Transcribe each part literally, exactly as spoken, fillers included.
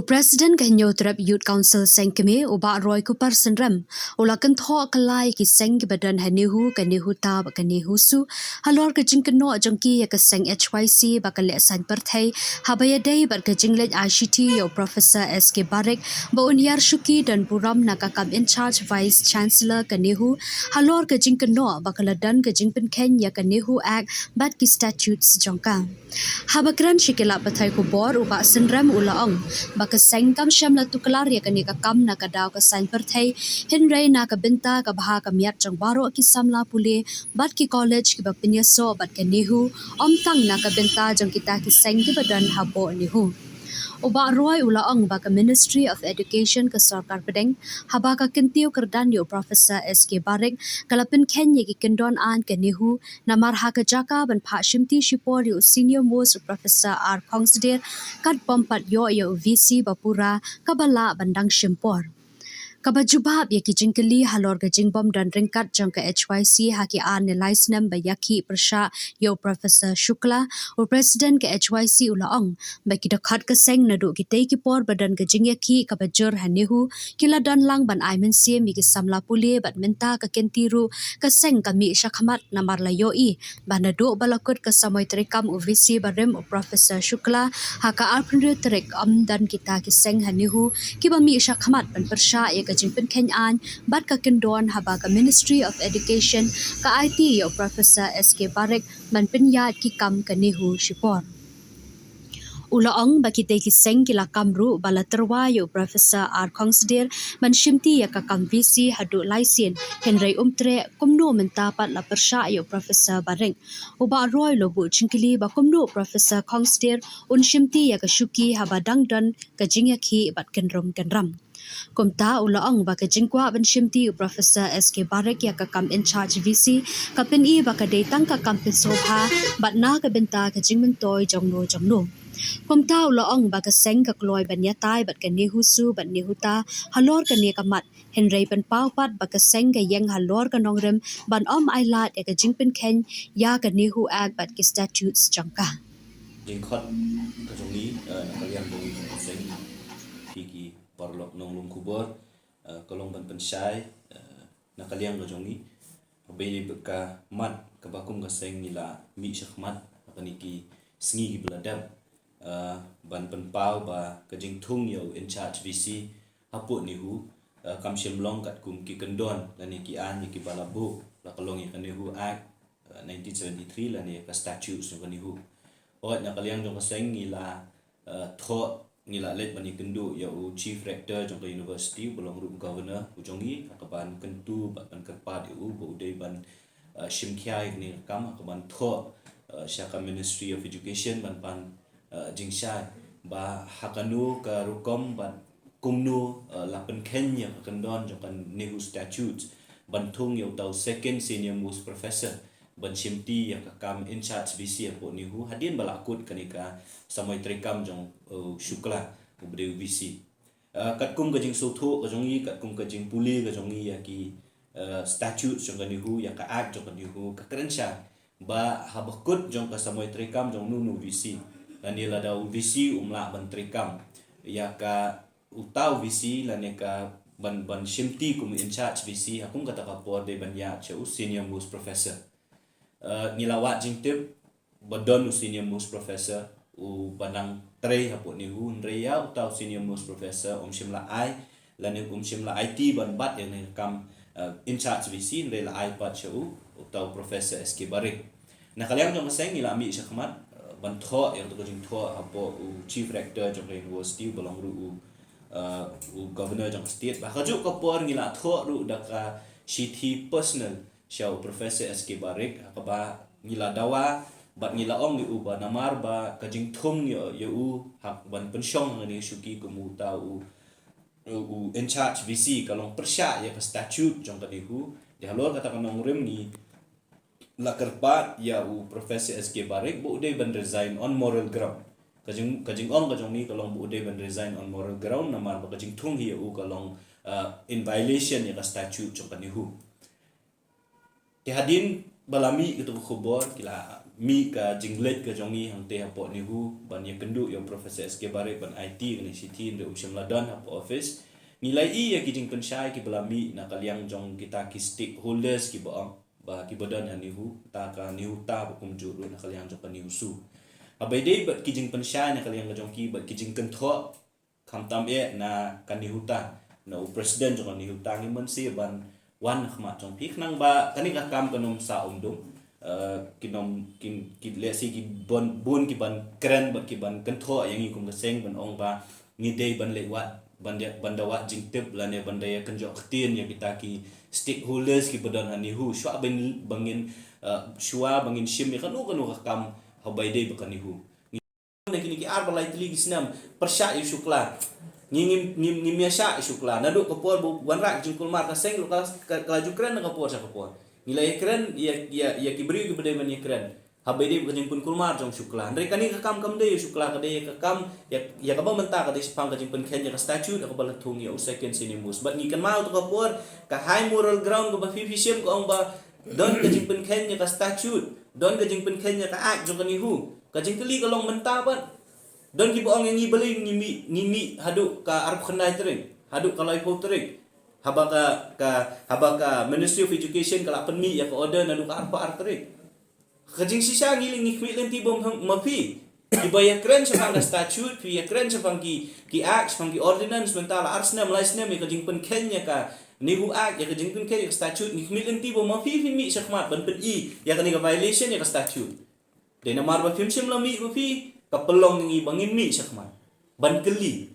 President ka Hynñiewtrep Youth Council Seng Kmie, u Bah Roy Kupar Synrem, u la kynthoh kylla ïa ki seng kiba don ha NEHU, ka NEHUTA bad ka NEHUSU, halor ka jingkynnoh jong ki ïa ka seng H Y C ba ka leh saiñ pyrthei, haba ïadei bad ka jingleit aishithi ïa u Professor S K Barik ba un hiar shuki don burom na ka kam in charge Vice Chancellor ka NEHU, halor ka jingkynnoh ba ka la don ka jingpynkheiñ ïa ka NEHU Act bad ki statutes jong ka. Haba kren sha ki lad pathai khubor, u Bah Synrem u la ong ba ka seng kam shym la tuklar ïa kane ka kam na ka daw ka saiñ pyrthei, hynrei na ka bynta ka bha ka miat jong baroh ki samla pule bad ki college kiba pynïasoh bad ka NEHU, ym tang na ka bynta jong kita ki seng kiba don hapoh NEHU. U Bah Roy u la ong ba ka Ministry of Education ka Sorkar Pdeng, haba ka kyntiew kyrdan ïa u Professor S K Barik, ka la pynkheiñ ïa ki kyndon aiñ ka NEHU, namar ha ka jaka ban phah shimti shipor ïa u Senior Most Professor R Khongsder, kat bym pat ïoh ïa u V C ba pura, kaba lah ban dang shim por. Kaba jubab ïa ki jingkylli halor ka jingbym don ryngkat jong ka H Y C ha ki ar ne lai snem ba ïakhih pyrshah ïa u Professor Shukla, u President ka H Y C u la ong ba ki dkhot ka seng naduh kitei ki por ba don ka jingïakhih kaba jur ha NEHU, ki la don lang ban ai mynsiem ïa ki samla pule bad mynta ka kynti ruh ka seng ka mih shakhmat namar la ïohi ba naduh ba la kut ka samoi treikam u V C barim u Professor Shukla ha ka arphew hynriew tarik, ym don kita ki seng ha NEHU kiba mih shakhmat ban pyrshah ïa ka jingpynkheiñ aiñ bad ka kyndon, haba ka Ministry of Education ka aiti ïa u Professor S K Barik ban pynïaid ki kam ka NEHU shipor. U la ong ba kitei ki seng ki la kam ruh ba la tyrwa ïa u Professor R Khongsder ban shimti ïa ka kam V C haduh lai sien, hynrei um treh kumno mynta pat la pyrshah ïa u Professor Barik. U Bah Roy u la buh jingkylli ba kumno u Professor Khongsder un shimti ïa ka shuki haba dang don ka jingïakhih bad kynrum kynram. Kumta u la ong ba ka jingkwah ban shimti u Professor S K Barik ïa ka kam in charge V C ka pyni ba ka dei tang ka kam pynsngewbha bad na ka bynta ka jingmyntoi jongno jongno. Kumta u la ong ba ka seng ka kloi ban ïatai bad ka NEHUSU bad NEHUTA halor kane ka mat, hynrei pynpaw pat ba ka seng ka ïeng halor ka nongrim ban ym ailad ïa ka jingpynkheiñ ïa ka NEHU Act bad ki statutes jong ka. Jingkhot ka jong ngi, eh, na ka liang jong ngi ka seng, phi ki paralok nonglum khubor, eh, ka long ban pynshai, eh, na ka liang ka jong ngi. Ba ïa ka mat kaba kum ka seng ngi la mih shakhmat ha kine ki sngi kiba la dep, eh, ban pynpaw ba ka jingthung ïa u in charge V C hapoh NEHU, eh, kam shym long katkum ki kyndon lane ki aiñ kiba la buh, la ka long ïa ka NEHU Act, eh, nineteen seventy-three lane ka statutes jong ka NEHU. Hooid, na ka liang jong ka seng ngi la, eh, thoh, ngi la leit ban ïakynduh ïa u Chief Rector jong ka University, uba long ruh u Governor u jong ngi, ha kaban kyntu bad ban kyrpad ïa u ba u dei ban, eh, shim khia ïa kane ka kam, ha kaban thoh, eh, sha ka Ministry of Education ban pan, eh, jingshai ba ha kano ka rukom bad kumno, eh, la pynkheiñ ïa ka kyndon jong ka NEHU Statutes ban thung ïa uta u Second Senior Most Professor ban shimti ïa ka kam in charge V C hapoh NEHU hadien ba la kut kane ka samoi treikam jong, eh, Shukla, uba dei u V C. Eh, katkum ka jingsngewthuh ka jong ngi, katkum ka jingpule ka jong ngi ïa ki, eh, statutes jong ka NEHU, ïa ka Act jong ka NEHU, ka kren shai ba haba kut jong ka samoi treikam jong uno uno u V C, lane lada u V C um lah ban treikam ïa ka, uta u V C, lane ka ban, ban shimti kum in charge V C, ha kum kata ka por dei ban ïaid sha u Senior Most Professor. Eh, ngi la wad jingtip ba don u Senior Most Professor uba nang trei hapoh NEHU, hynrei ïa uta u Senior Most Professor um shym la ai, lane um shym la aiti ban bat ïa kane ka kam, eh, in charge V C, hynrei la ai pat sha u, uta u Professor S K Barik. Na ka liang jong ka seng ngi la mih shakhmat, eh, ban thoh ïa kato ka jingthoh hapoh u Chief Rector jong ka University, uba long ruh u, eh, u Governor jong ka state. Bad ha kajuh ka por ngi la thoh ruh da ka shithi personal sha u Professor S K Barik, ha kaba ngi la dawa bad ngi la ong ïa u ba namar ba ka jingthung ïa, ïa u ha ban pynshong ha kane ka shuki kum uta u, u, u in charge V C ka long pyrshah ïa ka statute jong ka NEHU. Te halor kata ka nongrim ngi la kyrpad ïa u Professor S K Barik ba u dei ban resign on moral ground. Ka jing, ka jingong ka jong ngi ka long ba u dei ban resign on moral ground namar ba ka jingthung hi ïa u ka long, uh, in violation ïa ka statute jong ka NEHU. Te hadien ba la mih katu ka khubor, ki la mih ka jingleit ka jong ngi hangtei hapoh NEHU ban ïakynduh ïa u Professor S K Barik ban aiti ïa kane ka shithi, hynrei um shym la don hapoh office. Ngi la ïohi ïa ki jingpynshai kiba la mih na ka liang jong kita ki stakeholders kiba ong ba kiba don ha NEHU, ta ka NEHUTA ba kumjuh ruh na ka liang jong ka NEHUSU. Haba ïadei bad ki jingpynshai na ka liang ka jong ki bad ki jingkynthoh, khamtam eh na ka NEHUTA, na u president jong ka NEHUTA, ngi mon shuh ban wan ha khmat jong phi khnang ba kane ka kam kan ym sa um dum. Eh, kin ym, kin, ki, lehse ki bun, bun ki ban kren bad ki ban kynthoh ïa ngi kum ka seng ban ong ba ngi dei ban leit wad, ban da, ban da wad jingtip lane ban da ïakynjoh ktien ïa kita ki stakeholders kiba don ha NEHU, shuwa ban, ba ngin, eh, shuwa ba ngin shim ïa kano kano ka kam haba ïadei bad ka NEHU. Na kine ki ar ba lai tylli ki snem, pyrshah ïa u Shukla. Ngi, ngi, ngi, ngim ïashah ïa u Shukla. Naduh ka por ba u wanrah ka jingkulmar, ka seng ruh ka, ka, ka la ju kren na ka por sha ka por. Ngi la ïakren ïa, ïa, ïa ki briew kiba dei ban ïakren haba ïadei bad ka jingpynkulmar jong u Shukla. Hynrei kane ka kam kam dei ïa u Shukla, ka dei ïa ka kam, ïa, ïa kaba mynta ka dei shaphang ka jingpynkheiñ ïa ka statute, ïa kaba la thung ïa u Second Senior Most. Bad ngi kynmaw ïa ka por, ka high moral ground kaba phi, phi shim ka ong ba don ka jingpynkheiñ ïa ka statute, don ka jingpynkheiñ ïa ka act jong ka NEHU. Ka jingkylli ka long mynta pat. Don kiba ong ïa ngi balei ngi mih, ngi mih haduh ka arphew khyndai tarik, haduh ka laiphew tarik. Haba ka, ka, haba ka Ministry of Education ka la pynmih ïa ka order naduh ka arphew ar tarik. Ka jingshisha ngi, ngi khmih lynti bha ma phi. Kiba ïakren shaphang ka statute, phi ïakren shaphang ki, ki act, shaphang ki ordinance, mynta la ar snem, lai snem ïa ka jingpynkheiñ ïa ka NEHU Act, ïa ka jingpynkheiñ ïa ka statute, ngi khmih lynti bha ma phi, phin mih shakhmat ban pyni ïa kane ka violation ïa ka statute. Dei namar ba phim shym la mih ma phi, ka pynlong ïa ngi ba ngin mih shakhmat ban kylli,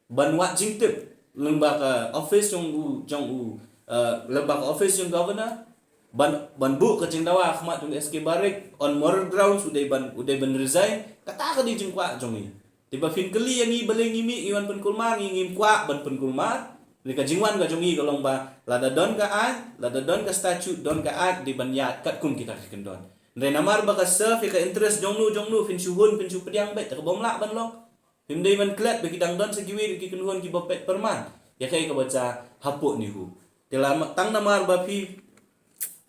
ban wad jingtip lyngba ka office jong u, jong u, eh, lyngba ka office jong governor, ban, ban buh ka jingdawa ha khmat jong S K Barik on moral grounds, u dei ban, u dei ban resign. Kata ka dei jingkwah jong ngi. Te ba phin kylli ïa ngi balei ngi mih, ngi wan pynkulmar, ngi ngim kwah ban pynkulmar. Hynrei ka jingwan ka jong ngi ka long ba lada don ka act, lada don ka statute, don ka act, dei ban ïaid katkum kita ki kyndon. Hynrei namar ba ka serve ïa ka interest jong no jong no, phin shu hun, phin shu pdiang beit, te ka bym lah ban long. Phim dei ban klet ba ki dang don sa kiwei ruh ki kynhun kiba peit pyrman ïa kaei kaba jia hapoh NEHU. Te la ma-, tang namar ba phi,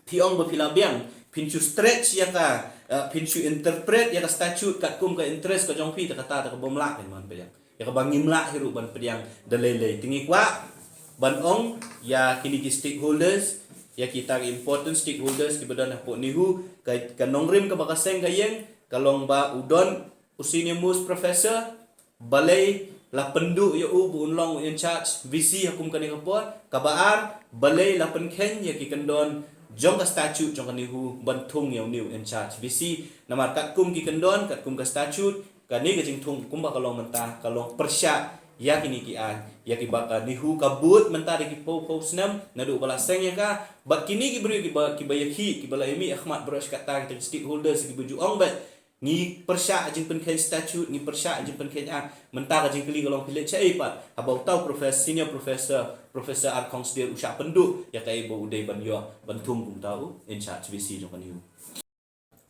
phi ong ba phi la biang, phin shu stretch ïa ka, eh, phin shu interpret ïa ka statute katkum ka interest ka jong phi, te kata te ka bym lah phin ban pdiang. Ïa kaba ngim lah hi ruh ban pdiang da lei lei. Te ngi kwah ban ong ïa kine ki stakeholders, ïa kita ki important stakeholders kiba don hapoh NEHU, ka, ka nongrim kaba ka seng ka ïeng ka long ba u don u Senior Most Professor, balei la pynduh ïa u ba un long u in charge V C ha kum kane ka por? Kaba ar, balei la pynkheiñ ïa ki kyndon jong ka statute jong ka NEHU ban thung ïa une u in charge V C? Namar katkum ki kyndon, katkum ka statute, kane ka jingthung kumba ka long mynta ka long pyrshah ïa kine ki aiñ, ïa kiba ka NEHU ka bud mynta da ki phew phew snem naduh ba la seng ïa ka. Bad kine ki briew kiba, kiba ïakhih, kiba la ïamih ha khmat baroh shi katta kita ki stakeholders kiba ju ong beit, ngi pyrshah jingpynkheiñ statute, ngi pyrshah jingpynkheiñ act. Mynta ka jingkylli ka long phi leit shaei pat haba uta u professor, senior professor, Professor R Khongsdir u shah pynduh ïa kaei ba u dei ban ïoh ban thung kum uta u in charge V C jong ka NEHU?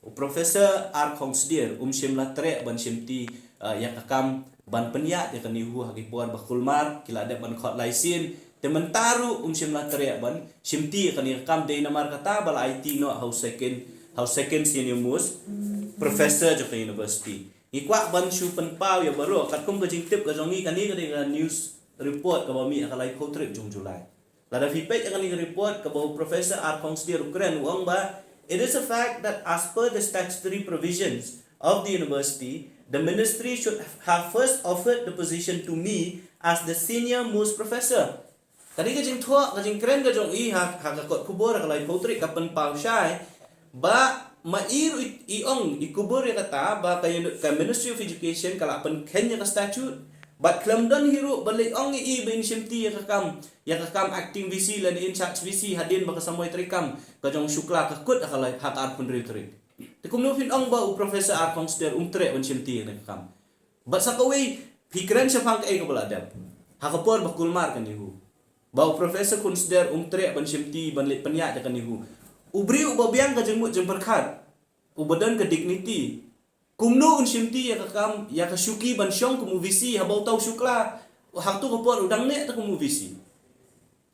U Professor R Khongsdir um shym la treh ban shimti, eh, ïa ka kam ban pynïaid ïa ka NEHU ha ki por ba kulmar, ki la dep ban khot lai sien. Te mynta ruh um shym la treh ban shimti ïa kane ka kam, dei namar kata ba la aiti noh ha u second, ha u second senior most professor jong ka university. Ngi kwah ban shu pynpaw ïa baroh, katkum ka jingtip ka jong ngi, kane ka dei ka news report kaba mih ha ka laiphew tarik jong July. Lada phi peit ïa kane ka report kaba u Professor R Khongsdir u kren, u ong ba, "It is a fact that as per the statutory provisions of the university, the ministry should have first offered the position to me as the senior most professor." Kane ka jingthoh, ka jingkren ka jong i ha, ha ka kot khubor ha ka laiphew tarik ka pynpaw shai ba ma i ruh i, i ong, i kubur ïa kata ba ka, ka Ministry of Education ka la pynkheiñ ïa ka statute. Bad khlem don hi ruh ba leit ong ïa i ba in shimti ïa ka kam, ïa ka kam acting V C lane in charge V C hadien ba ka samoi treikam ka jong u Shukla ka kut ha ka lai, ha ka arphew hynriew tarik. Te kumno phin ong ba u Professor R Khongsdir um treh ban shimti ïa ka kam? Bad sa kawei, phi kren shaphang kaei kaba la dep ha ka por ba kulmar ka NEHU, ba u Professor Khongsdir um treh ban shimti, ban leit pynïaid ïa ka NEHU. U briew uba biang ka jingmut jingpyrkhat, uba don ka dignity, kumno un shimti ïa ka kam, ïa ka shuki ban shong kum u V C haba uta u Shukla ha kato ka por u dang neh te kum u V C?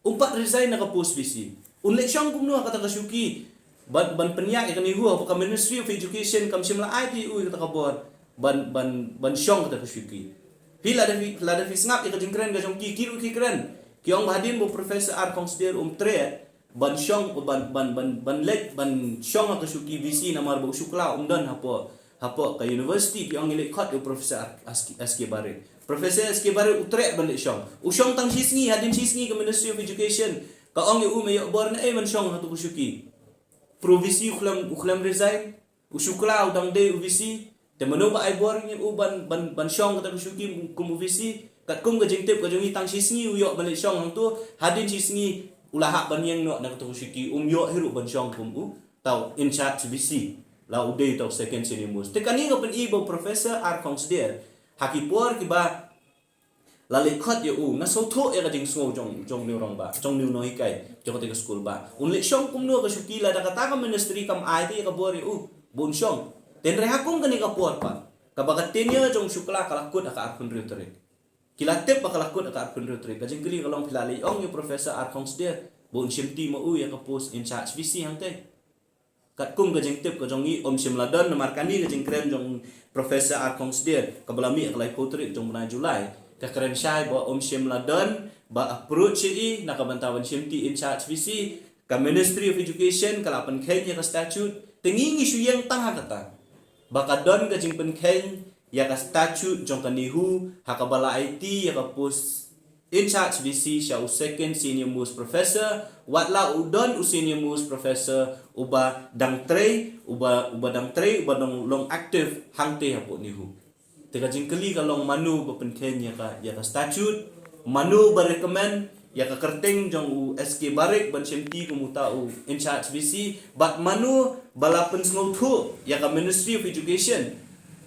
Um pat resign na ka post V C. Un leit shong kumno ha kata ka shuki? ban, ban pynïaid ïa ka NEHU, haba ka Ministry of Education kam shym la ai ïa u ïa kata ka bor ban, ban, ban shong kata ka shuki. Phi lada phi, lada phi sngap ïa ka jingkren ka jong ki, ki ruh ki kren. Ki ong ba hadien ba u Professor R Khongsdir um treh ban shong, ban, ban, ban, ban leit ban shong ha ka shuki VC namar ba u Shukla um don hapoh, hapoh ka university, ki ong ngi leit khot ïa u Professor R-, S K, S K Barik. Professor S K Barik u treh ban leit shong. U shong tang shi sngi, hadien shi sngi ka Ministry of Education ka ong ïa u, me ïoh bor naei ban shong ha kata ka shuki? Pro VC u khlem, u khlem resign. U Shukla u dang dei u VC. Te mano ba ai bor ïa u ban, ban, ban shong kata ka shuki kum u VC? Katkum ka jingtip ka jong ngi, tang shi sngi u ïoh ban leit shong hangto, hadien shi sngi u la hap ban ïeng noh na kata ka shuki, um ïoh hi ruh ban shong kum uta u in charge VC. La u dei uta u second senior most. Te kane ka pyni ba u Professor R Khongsdir, ha ki por kiba la leit khot ïa u, nga sngewthuh ïa ka jingsngew jong, jong une u rangbah, jong une u nonghikai jong kata ka skul ba un leit shong kumno ka shuki lada kata ka ministry kam ai te ïa ka bor ïa u ba un shong. Te hynrei ha kum kane ka por pat, kaba ka tenure jong u Shukla ka la kut ha ka arphew hynriew tarik. Ki la tip ba ka la kut ha ka arphew hynriew tarik. Ka jingkylli ka long, phi la leit ong ïa u Professor R Khongsdir ba un shimti ma u ïa ka post in charge VC hangtei? Katkum ka jingtip ka jong ngi, um shym la don, namar kane ka jingkren jong u Professor R Khongsdir kaba la mih ha ka laiphew tarik jong u bnai July, ka kren shai ba um shym la don ba approach ïa i na ka bynta ban shimti in charge VC. Ka Ministry of Education ka la pynkheiñ ïa ka statute. Te ngi, ngi shu ïeng tang ha kata ba ka don ka jingpynkheiñ ïa ka statute jong ka NEHU ha kaba la aiti ïa ka post in charge VC sha u second senior most professor, wat la u don u senior most professor uba dang trei, uba, uba dang trei, uba dang long active hangtei hapoh NEHU. Te ka jingkylli ka long, mano ba pynkheiñ ïa ka, ïa ka statute, mano ba recommend ïa ka kyrteng jong u S K Barik ban shimti kum uta u in charge VC, bad mano ba la pynsngewthuh ïa ka Ministry of Education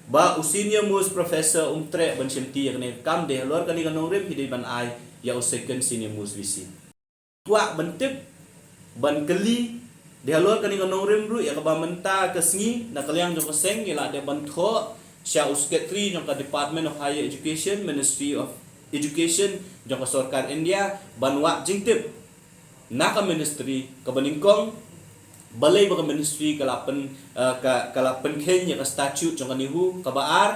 ba u senior most professor um treh ban shimti ïa kane ka kam? Dei halor kane ka nongrim hi dei ban ai ïa u second senior most VC. Kwah ban tip, ban kylli, dei halor kane ka nongrim ruh ïa kaba mynta ka sngi na ka liang jong ka seng ngi la dep ban thoh sha u secretary jong ka Department of Higher Education, Ministry of Education jong ka sorkar India, ban wad jingtip na ka ministry kaba nyngkong, balei ba ka ministry ka la pyn, eh, ka, ka la pynkheiñ ïa ka statute jong ka NEHU? Kaba ar,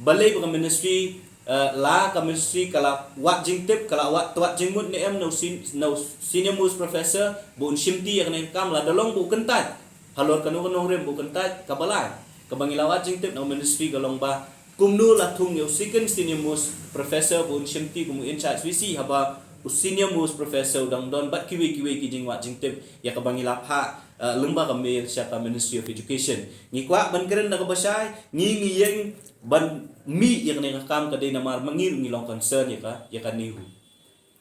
balei ba ka ministry, eh, la ka ministry ka la wad jingtip, ka la wad, wad jingmut ne em na u sen-, na u senior most professor ba un shimti ïa kane ka kam, lada long ba u kyntait halor kano ka nongrim ba u kyntait? Kaba lai, kaba ngi la wad jingtip na ka ministry ka long ba kumno la thung ïa u second senior most professor ba un shimti kum u in charge VC haba u senior most professor u dang don, bad kiwei kiwei ki jingwad jingtip ïa kaba ngi la phah, eh, lyngba ka mail sha ka Ministry of Education. Ngi kwah ban kren da kaba shai, ngi, ngi ïeng ban mih ïa kane ka kam ka dei namar ma ngi ruh ngi long concern ïa ka, ïa ka NEHU.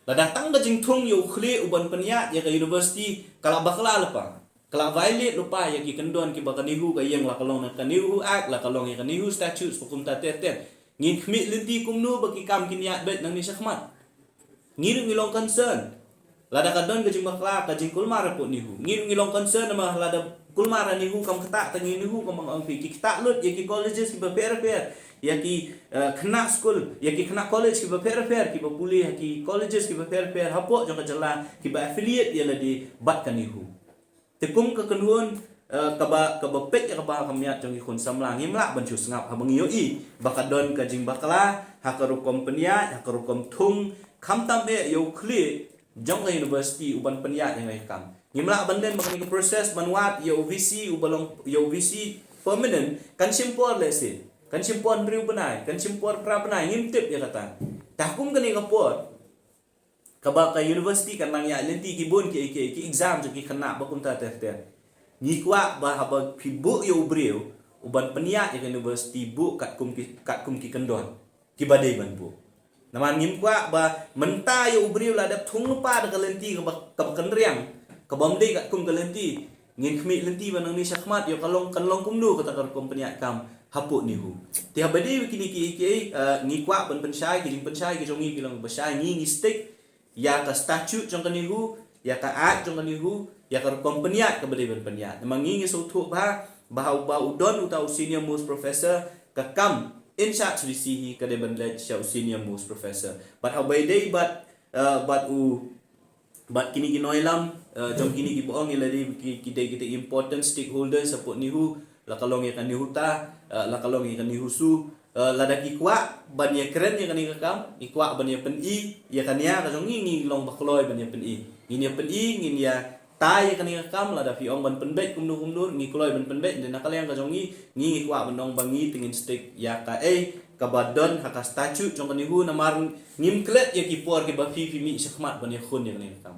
Lada tang ka jingthung ïa u khlieh u ban pynïaid ïa ka university ka la bakla lypa, ka la violate lypa ïa ki kyndon kiba ka NEHU ka ïeng, la ka long na ka NEHU Act, la ka long ïa ka NEHU Statutes, ba kumta ter ter, ngin khmih lynti kumno ba ki kam kin ïaid beit nangne shakhmat? Ngi ruh ngi long concern. Lada ka don ka jingbakla, ka jingkulmar hapoh NEHU, ngi ruh ngi long concern. Namar lada kulmar ha NEHU kam ktah tang ïa NEHU, kumba nga ong ïa phi, ki ktah lut ïa ki colleges kiba pher pher, ïa ki, eh, khynnah skul, ïa ki khynnah college kiba pher pher, kiba pule ha ki colleges kiba pher pher hapoh jong ka jylla, kiba affiliate ïa lade bad ka NEHU. Te kum ka kynhun, eh, kaba, kaba peit ïa ka bha ka miat jong ki khun samla, ngim lah ban shu sngap haba ngi ïohi ba ka don ka jingbakla ha ka rukom pynïaid, ha ka rukom thung, khamtam eh ïa u khlieh jong ka university u ban pynïaid ïa kane ka kam. Ngim lah ban len ba kane ka process ban wad ïa u VC uba long, ïa u VC permanent, kan shim por lehse, kan shim por hynriew bnai, kan shim por phra bnai, ngim tip ïa kata. Te ha kum kane ka por, kaba ka university kan nang ïaid lynti ki bun ki, ki, ki exam jong ki khynnah ba kumta ter ter, ngi kwah ba haba phi buh ïa u briew u ban pynïaid ïa ka university, buh katkum ki, katkum ki kyndon kiba dei ban buh. Namar ngim kwah ba mynta ïa u briew la dep thung lypa da ka lynti kaba, kaba kynriang, kaba ym dei katkum ka lynti, ngin khmih lynti ba nangne shakhmat ïoh ka long, kan long kumno kata ka rukom pynïaid kam hapoh NEHU. Te haba dei kine ki, ki, eh, ngi kwah ban pynshai, ki jingpynshai ki jong ngi ki long ba shai, ngi, ngi stick ïa ka statute jong ka NEHU, ïa ka act jong ka NEHU, ïa ka rukom pynïaid kaba dei ban pynïaid. Namar ngi, ngi sngewthuh ba, ba haba u don uta u senior most professor, ka kam in charge VC hi ka dei ban leit sha u senior most professor. Bad haba ïadei bad, eh, bad u Bad kine ki nongïalam, eh, jong kine kiba ong ïa lade ki, ki dei kita important stakeholders hapoh NEHU, la ka long ïa ka NEHUTA, eh, la ka long ïa ka NEHUSU, eh, lada ki kwah ban ïakren ïa kane ka kam, ki kwah ban ïa pyni ïa ka nia ka jong ngi, ngi long ba kloi ban ïa pyni. Ngin ïa pyni, ngin ïa tai ïa kane ka kam, lada phi ong ban pynbeit kumno kumno, ngi kloi ban pynbeit, hynrei na ka liang ka jong ngi, ngi, ngi kwah ban ong ba ngi te ngin stick ïa kaei kaba don ha ka statute jong ka NEHU, namar ngim klet ïa ki por kiba phi, phi mih shakhmat ban ïakhun ïa kane ka kam.